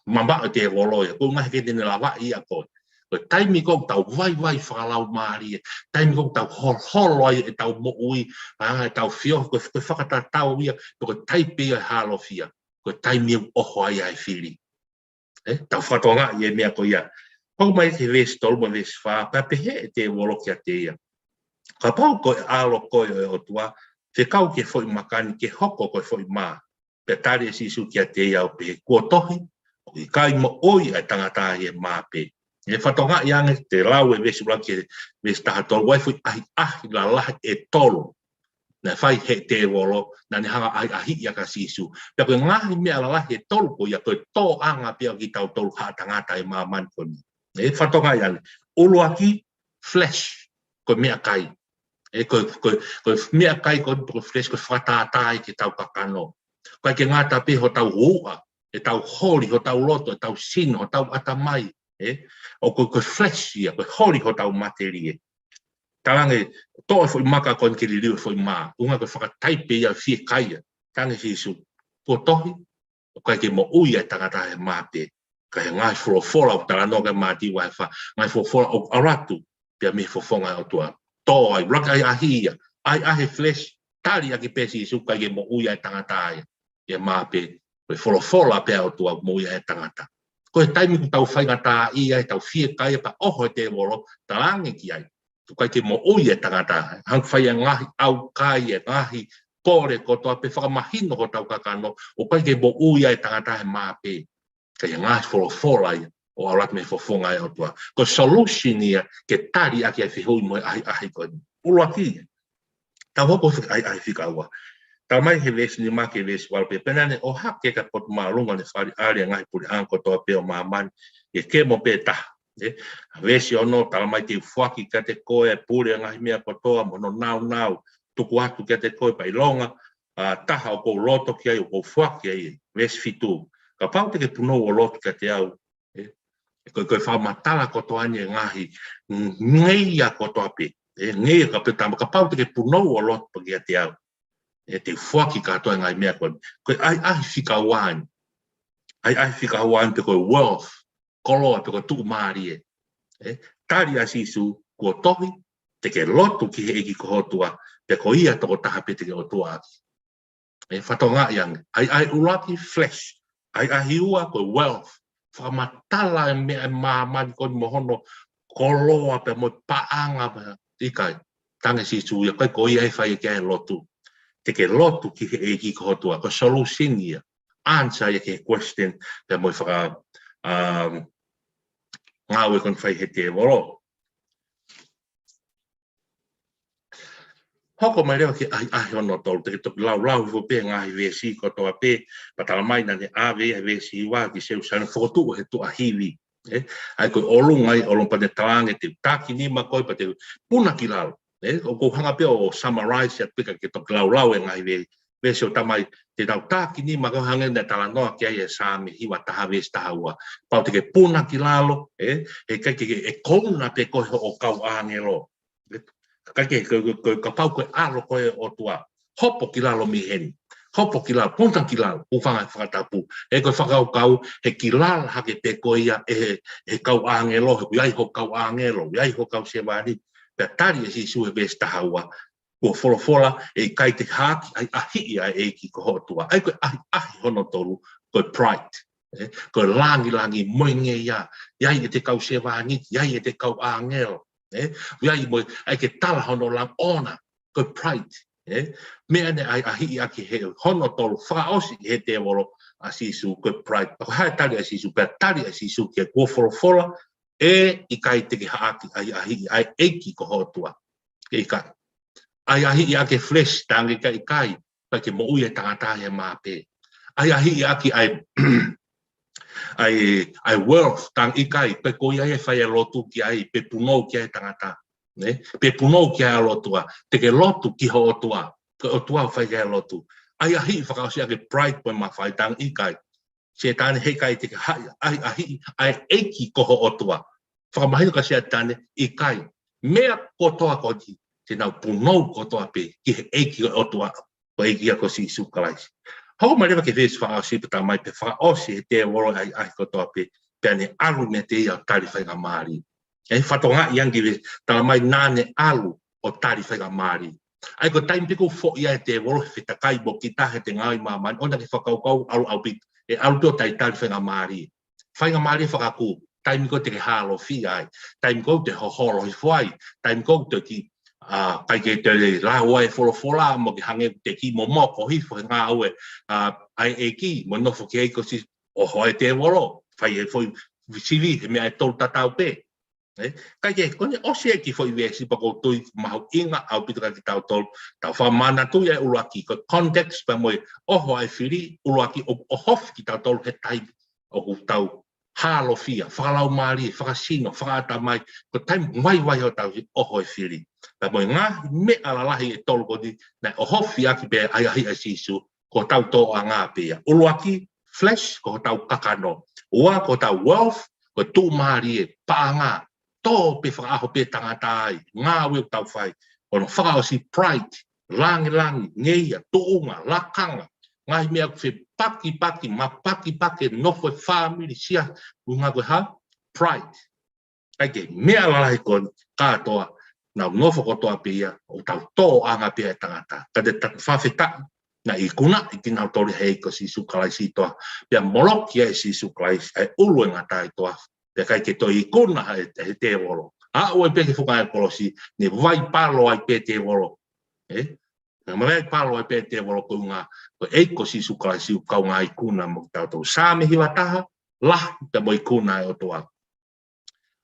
mamaʻo e tēvolo ia, ko e ʻuhinga he ʻikai te ne lavaʻi ia koe. Ko e taimi ko ē ʻoku tau vaivai fakalaumālie, taimi ko ē ʻoku tau holoholo ai ʻetau moʻui, ʻa ʻetau feohi, ko e, ko e fakatatau ia, pe ko e taipe ia ʻo e hālofia, ko e taimi ʻoku ʻoho ai ʻa e fili. ʻE, tau fakatokangaʻi e meʻa ko ia. Hoko mai ki he veesi tolu mo e veesi fā, pea pehē ʻe he tēvolo kiate ia, Kapau ko e ʻAlo koe ʻo e ʻOtua, fekau ki he foʻi maka ni ke hoko ko e foʻi mā. Pea tali ʻe Sīsū kiate ia ʻo pehē, Kuo tohi, ʻOku ʻikai moʻui ʻa e tangata ʻi he mā pē. ʻE, fakatokangaʻi ange, te lau e veesi ʻuluaki ki he veesi taha tolu, ʻoku ʻi ai e foʻi ʻahiʻahi lalahi ʻe tolu naʻe fai ʻe he tēvolo, naʻa ne hanga ʻo ʻahiʻahiʻi ʻaki ʻa Sīsū. Pea ko e ngaahi meʻa lalahi ʻe tolu ko ia, ko e tōʻanga pē ia ʻo kitautolu haʻa tangata ʻi māmani ko eni. ʻE, fakatokangaʻi ange. ʻUluaki, flesh, ko e meʻakai. ʻE, ko e, ko e, ko e meʻakai ko e, ko e flesh, ko e fakatātā ia ki heʻetau kakano. ʻIkai ke ngata pē hotau uʻa, ʻetau holi, hotau loto, ʻetau sino, hotau ʻatamai. ʻE, ʻoku, ko e flesh ia, ko e holi hotau matelie. Talaange, toʻo e foʻi maka ko eni ke liliu e foʻi mā. ʻUhinga ko e fakataipe ia ʻo e fiekaia. Talaange ʻe Sīsū, Kuo tohi, ʻOku ʻikai ke moʻui ʻa e tangata he mā pē. Ka ʻi he ngaahi folofola ʻoku talanoa ki ai Mātiu vahe fā, ngaahi folofola ʻoku ʻalu atu pē mei he fofonga ʻo e ʻOtua. Tō ai, ʻuluaki ʻahiʻahi ia, ʻahiʻahi e flesh, tali ʻaki pē ʻe Sīsū ʻoku ʻikai ke moʻui ʻa e tangata ia he mā pē. Ko e folofola pē ʻa e ʻOtua ʻoku moʻui ai e tangata. Ko e taimi ʻoku tau faingataʻaʻia ai, tau fiekaia pea ʻoho e tēvolo, talaange ki ai, ʻOku ʻikai ke moʻui e tangata. Hanga fai e ngaahi ʻaukai, e ngaahi kole kotoa pē, fakamahino hotau kakano, ʻoku ʻikai ke moʻui ʻa e tangata he mā pē. Ka ʻi he ngaahi folofola ia ʻoku ʻalu atu mei he fofonga ʻo e ʻOtua. Ko e solution ia ke tali ʻaki ʻa e fehuʻi mo e ʻahiʻahi ko eni. ʻUluaki, tau hoko ki he ʻahiʻahi fika ua. Talamai he veesi nima ki he veesi valu pē, Pea naʻa ne ʻohake ki he potu māʻolunga ʻo ne fakaʻaliʻali ʻa e ngaahi puleʻanga kotoa pē ʻo māmani ʻi he kemo pē taha. ʻE, veesi ono, Talamai te u foaki kiate koe e pule ʻo e ngaahi meʻa kotoa mo hono nāunau, tuku atu kiate koe pea ʻilonga ʻa e taha ʻoku ou loto ki ai ʻoku ou foaki ai. Veesi fitu, Kapau te ke punou ʻo lotu kiate au, ʻe, ko, ko e fakamatala kotoa eni e ngaahi, mm, ngeia kotoa pē. ʻE, ngeia ka pē tama, kapau te ke punou ʻo lotu pē kiate au, ʻe, te u foaki kātoa e ngaahi meʻa ko eni. Ko e ʻahiʻahi fika ua eni. ʻAhiʻahi fika ua eni pe ko e wealth, koloa pe ko e tuʻumālie. ʻE, tali ʻa Sīsū, Kuo tohi, Te ke lotu ki he ʻEiki ko ho ʻOtua, pea ko ia tokotaha pē te ke ʻOtua ʻaki. ʻE, fakatokangaʻi ange. ʻAhiʻahi ʻuluaki flesh. ʻAhiʻahi ua ko e wealth. Fakamatala e meʻa ʻa māmani ko eni mo hono koloa pea mo e paʻanga pea ʻikai. Talaange ʻe Sīsū ia, ʻikai ko ia ʻe fai ki ai e lotu. Te ke lotu ki he ʻEiki ko ho ʻOtua. Ko e solution ia. Answer ia ki he question pea mo e faka, um, ngāue ko eni ʻoku fai ʻe he tēvolo. Hoko mai leva ki he ʻahiʻahi hono tolu, te ke toki laulau hifo pē ngaahi veesi kotoa pē, pea talamai naʻa ne ʻave ia he veesi hiva ki Selūsalema, fokotuʻu he tuʻa hivi. ʻE, ʻa ia ko e ʻolunga ia, ʻolunga pea ne talaange te u taki nima koe pea te u puna ki lalo. ʻE, ʻoku ou hanga pē ʻo summarize atu pē ka ke toki laulau e ngaahi veesi, veesi ʻo talamai, te nau taki nima koe hangē naʻe talanoa ki ai e Saame hiva taha veesi taha ua. Pau te ke puna ki lalo, ʻe, ʻe ʻikai ke, ke, ʻe kouna pē koe hoʻo kau ʻāngelo. ʻE, ka ke, ko, ko, ko, kapau ko e ʻAlo koe ʻo e ʻOtua. Hopo ki lalo mei heni. Hopo ki lalo, puna ki lalo, ʻoku fanga fakatapu. ʻE ko e fakakaukau, he ʻikai lala hake pē koe ia ʻe he, he kau ʻāngelo, he ʻoku ʻi ai hoʻo kau ʻāngelo, ʻi ai hoʻo kau sevāniti. Pea tali ʻe Sīsū he veesi taha ua, Kuo folofola, ʻE ʻikai te ke haʻaki ʻahiʻahiʻi ʻa e ʻEiki ko ho ʻOtua. ʻA ia ko e ʻahiʻahi hono tolu, ko e pride. ʻE, ko e langilangi mo e ngeia, ʻi ai ʻete kau sevāniti, ʻi ai ʻete kau ʻāngelo. ʻE, ʻi ai mo, ʻai ke tala hono langi, honor, ko e pride. ʻE, meʻa naʻe ʻahiʻahiʻi ʻaki ʻe he hono tolu, fakaʻosi ʻe he tēvolo ʻa Sīsū, ko e pride. Pea ko e hā e tali ʻa Sīsū, pea tali ʻa Sīsū ki he, Kuo folofola, ʻE ʻikai te ke haʻaki ʻahiʻahiʻi ʻa e ʻEiki ko ho ʻOtua. ʻE ʻikai. ʻAhiʻahiʻi ʻaki e flesh, talaange ʻikai, ʻikai, ʻikai ke moʻui e tangata he mā pē. ʻAhiʻahiʻi ʻaki ʻa e, ʻa e, ʻa e wealth, talaange ʻikai, ʻikai ko ia ʻe fai e lotu ki ai, pe punou ki ai e tangata. Ne? Pe punou ki ai e ʻAlo ʻo e ʻOtua, te ke lotu ki ho ʻOtua, ko e ʻOtua ʻoku fai ki ai e lotu. ʻAhiʻahiʻi fakaʻosi ʻaki e pride mo e mafai, talaange ʻikai. Sētane, he ʻikai te ke haʻaki ʻahiʻahiʻi ʻa e ʻEiki ko ho ʻOtua. Fakamahino kia Sētane, ʻikai. Meʻa kotoa ko eni, te nau punou kotoa pē ki he ʻEiki ʻo e ʻOtua, ko e ʻEiki ia ko Sīsū Kalaisi. Hoko mai leva ki he veesi fakaʻosi pea talamai pē fakaʻosi ʻe he tēvolo ʻa e ʻahiʻahi kotoa pē, pea ne ʻalu meiate ia ʻo tali faingamālie. ʻE fatongia ange ki he veesi, talamai naʻa ne ʻalu ʻo tali faingamālie. ʻA ia ko e taimi pē ʻoku foʻi ai e tēvolo he fetakai mo kita he te ngāue ʻi māmani, ʻoua ke fakakaukau ʻalu ʻaupito, ʻe ʻalu pē ʻo tali faingamālie. Faingamālie fakakū, taimi ko ē te ke hālofia ai, taimi ko ē te hoholo hifo ai, taimi ko ē te ke, ʻa, ʻikai ke te lau ai e folofola, mo ke hangē te ke momoko hifo he ngāue, ʻa, ʻa e ʻEiki, mo nofo ki ai ko si ʻoho e tēvolo, fai e foʻi sivi, he meʻa ʻe tolu tatau pē. ʻE, ʻikai ke, ko ʻene ʻosi e kiʻi foʻi veesi pea ʻoku ou tui mahuʻinga ʻaupito kiate kitautolu, tau fakamanatu ia ʻuluaki, ko e context pea mo e ʻoho ʻa e fili, ʻuluaki ʻoku ʻohofi kitautolu he taimi ʻoku tau hālofia, fakalaumālie, fakasino, fakaʻatamai, ko e taimi vaivai hotau ʻoho e fili. Pea mo e ngaahi meʻa lalahi ʻe tolu ko eni, naʻe ʻohofi ʻaki pē ʻa e ʻahiʻahi ʻa Sīsū, ko hotau tōʻanga pē ia. ʻUluaki, flesh, ko hotau kakano. Ua, ko hotau wealth, ko e tuʻumālie, paʻanga, tō pē fakaʻaho pē tangata ai, ngāue ʻoku tau fai. Ono, fakaʻosi, pride, langilangi, ngeia, tuʻunga, lakanga, ngaahi meʻa ʻoku fepakipaki, mapakipaki e nofo e fāmili, siasi, ʻuhinga ko e hā? Pride. ʻIkai ke, meʻa lalahi ko eni kātoa, nau nofo kotoa pē ia, ʻo tau tōʻanga pē ʻa e tangata. Ka te ta-, fakafetaʻi, naʻe ikunaʻi kinautolu ʻe he ʻEiki ko Sīsū Kalaisi ʻi he toafa, pea moloki ai ʻe Sīsū Kalaisi ʻa e ʻulu ʻo e ngata ʻi he toafa, pea ʻikai ke toe ikuna ʻe he, ʻe he tēvolo. Aʻu ai pē ki he funga ʻo e kolosi, ne vaipalo ai pē tēvolo. ʻE? Ne vaipalo ai pē tēvolo koeʻuhinga, ko e ʻEiki ko Sīsū Kalaisi ʻoku kaungā ikuna mo kitautolu. Saame hiva taha, lahi pē mo e ikuna ʻa e ʻOtua.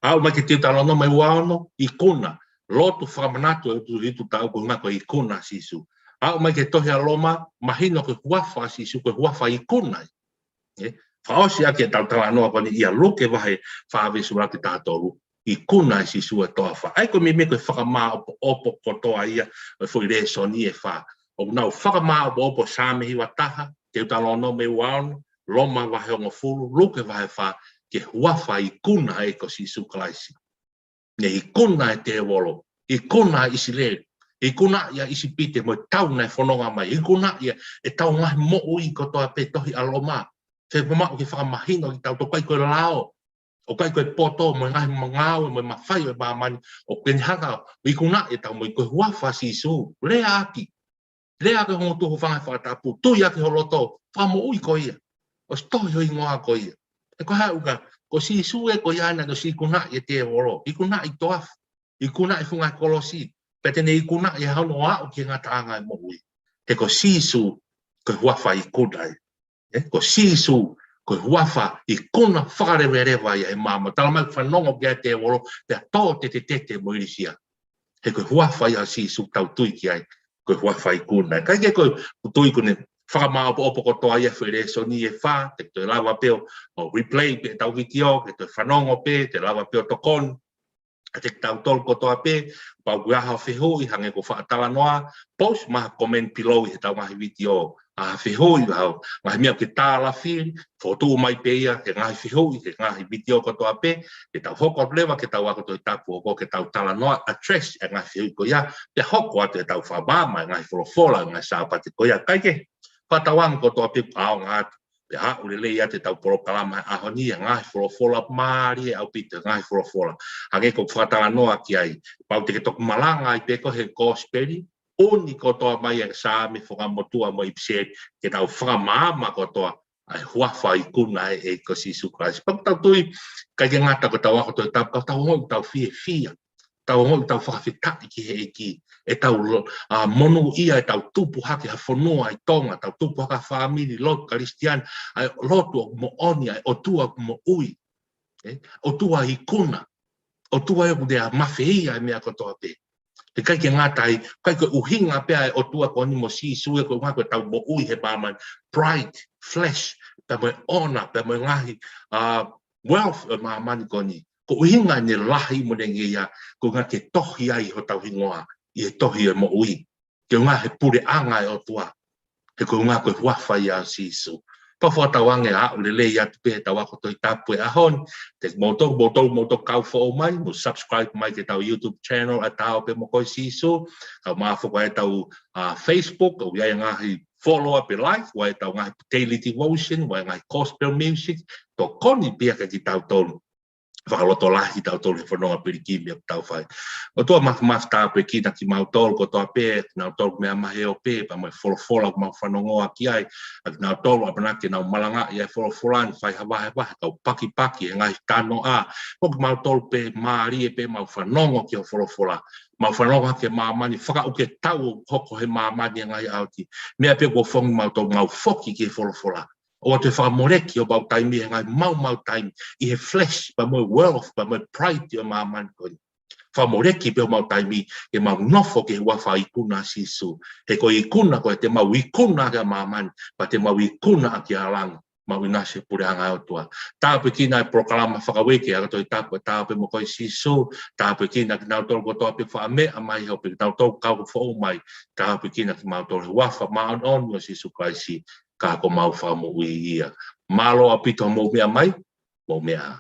Aʻu mai ki he Teutalōnome ua ono, ikuna, lotu fakamanatu ʻe he ʻOtua ʻi he tohi Tau koeʻuhinga ko e ikuna ʻa Sīsū. Aʻu mai ki he tohi ʻa Loma, mahino ko e huafa ʻo Sīsū, ko e huafa ikuna ia. ʻE, fakaʻosi ʻaki ʻetau talanoa ko eni ʻia Luke vahe fā veesi ʻuluaki ki he taha tolu, ikuna ʻe Sīsū e toafa. ʻA ia ko e meimei ko e fakamāʻopoʻopo kotoa ia ʻo e foʻi lēsoni ʻe fā. ʻOku nau fakamāʻopoʻopo Saame hiva taha, Teutalōnome ua ono, Loma vahe hongofulu, Luke vahe fā, ki he huafa ikuna ʻa e ʻEiki ko Sīsū Kalaisi. Ne ikuna e tēvolo, ikuna ʻa ʻIsileli, ikunaʻi ʻa ʻIsipite mo e tau naʻe fononga mai, ikunaʻi ʻetau ngaahi moʻui kotoa pē. Tohi ʻa Loma, fepomau ke fakamahino kiate kitautolu ʻoku ʻikai ko e lao, ʻoku ʻikai ko e poto mo e ngaahi ngāue mo e mafai ʻo e māmani ʻoku ne hanga ʻo ikunaʻi ʻetau moʻui, ko e huafa ʻo Sīsū. Lea ʻaki, lea ʻaki ho ngutu, hūfanga he fakatapu, tui ʻaki ho loto, fakamoʻui koe ia. ʻOsi tohi ho hingoa koe ia. He ko e hā e ʻuhinga, ko Sīsū ē ko ia naʻe ʻosi ikunaʻi e tēvolo, ikunaʻi e toafa, ikunaʻi e funga kolosi, pea te ne ikunaʻi ʻa hono aʻu ki he ngataʻanga ʻo e moʻui. He ko Sīsū, ko e huafa ikuna ia. ʻE, ko Sīsū, ko e huafa ikuna fakaleveleva ia ʻi māmani. Talamai fanongo ki ai e tēvolo, pea tō tetetete mo ilifia. He ko e huafa ia ʻo Sīsū ʻoku tau tui ki ai, ko e huafa ikuna. Kae kehe ko e tui ko eni fakamāʻopoʻopo kotoa ia e foʻi lēsoni ʻe fā, te ke toe lava pē ʻo, ʻo replay pē ʻetau vitiō, ke toe fanongo pē, te lava pē ʻo tokoni. ʻA kitautolu kotoa pē, kapau ʻoku ʻi ai ha fehuʻi, hangē ko e fakatalanoa, post mai ha comment below ʻi heʻetau ngaahi vitiō, ʻa ha fehuʻi, ha ngaahi meʻa ke tālafili, fotu mai pē ia, he ngaahi fehuʻi, he ngaahi vitiō kotoa pē, ke tau hoko atu leva, ke tau ako Tohi Tapu, hoko ke tau talanoa, address e ngaahi fehuʻi ko ia, pea hoko atu ʻetau fakamaama e ngaahi folofola, ngaahi Sāpate ko ia. Kae kehe, fakatauange kotoa pē ʻaonga atu, pea aʻu lelei atu ʻetau polokalama he ʻaho ni, he ngaahi folofola mālie ʻaupito, ngaahi folofola. Hangē ko e fakatalanoa ki ai, kapau te ke toki malanga ai pē koe he kosipeli, ʻomi kotoa mai e Saame, Fuakava Motuʻa mo e ʻIpiseli, ke tau fakamaama kotoa ʻa e huafa ikuna ʻa e ʻEiki ko Sīsū Kalaisi. Pea ʻoku tau tui, ʻikai ke ngata ko ʻetau ako Tohi Tapu, ka tau ongoʻi ʻoku tau fiefia, tau ongoʻi ʻoku tau fakafetaʻi ki he ʻEiki, ʻetau lo-, ʻa, monūʻia ʻetau tupu hake ha fonua ʻi Tonga, tau tupu hake ha fāmili lotu Kalisitiane, ʻa e lotu ʻoku moʻoni, ʻa e ʻOtua ʻoku moʻui. ʻE, ʻOtua ikuna, ʻOtua ʻoku ne mafeia e meʻa kotoa pē. He ʻikai ke ngata ai, ʻikai ko e ʻuhinga pē ʻa e ʻOtua ko eni mo Sīsū ē koeʻuhinga ko ʻetau moʻui he māmani, pride, flesh, pea mo e ʻona, pea mo e ngaahi, ʻa, wealth ʻo e māmani ko eni. Ko e ʻuhinga ʻene lahi mo ʻene ngeia, koeʻuhinga ke tohi ai hotau hingoa ʻi he tohi ʻo e moʻui. Koeʻuhinga he puleʻanga ʻo e ʻOtua. He koeʻuhinga ko e huafa ia ʻo Sīsū. Pea fakatauange ʻa e lelei atu pē ʻetau ako Tohi Tapu he ʻaho ni. Thank you kimoutolu, kimoutolu, kimoutolu kau foʻou mai, mou subscribe mai ki heʻetau YouTube channel ʻa e Ta ō pē mo koe Sīsū. Kau mafola ʻetau, ʻa, Facebook, ʻoku ʻi ai e ngaahi follow up e like, ʻoku ʻi ai ʻetau ngaahi daily devotion, ʻoku ʻi ai e ngaahi gospel music, tokoni pē ia kiate kitautolu. Fakalotolahi kitautolu he fononga pilikimi ʻoku tau fai. ʻOtua Māfimafi, tāpuekina kimautolu kotoa pē, kinautolu meʻa mai he ope, pea mo e folofola ʻoku mau fanongoa ki ai, ʻa kinautolu ʻamanaki ke nau malangaʻi ʻa e folofola ni, fai ha vahevahe, kau pakipaki he ngaahi tanoʻa. Ko kimautolu pē mālie pē mau fanongo ki hoʻo folofola. Mau fanongo ki he māmani, fakauke tau ʻoku hoko he māmani he ngaahi ʻaho ni. Meʻa pē kuo fongi mautolu, mau foki ki he folofola. ʻOua te ke fakamoleki homau taimi he ngaahi maumau taimi ʻi he flesh, pea mo e wealth, pea mo e pride ʻo e māmani ko eni. Fakamoleki pē homau taimi ke mau nofo ki he huafa ikuna ʻo Sīsū. He ko e ikuna ko ē te mau ikuna ʻaki ʻa māmani, pea te mau ikuna ʻaki ʻa langi, mau ʻinasi he puleʻanga ʻo e ʻOtua. Tāpuekina e polokalama fakauike ʻa e ako Tohi Tapu ʻa e Ta ō pē mo koe Sīsū. Tāpuekina kinautolu kotoa pē faʻa meʻa mai he ope, kinautolu kau foʻou mai. Tāpuekina kimautolu he huafa māʻoniʻoni ʻo Sīsū Kalaisi, ka ko homau Fakamoʻui ia. Mālō ʻaupito hoʻomou meʻa mai, mou meʻa ā.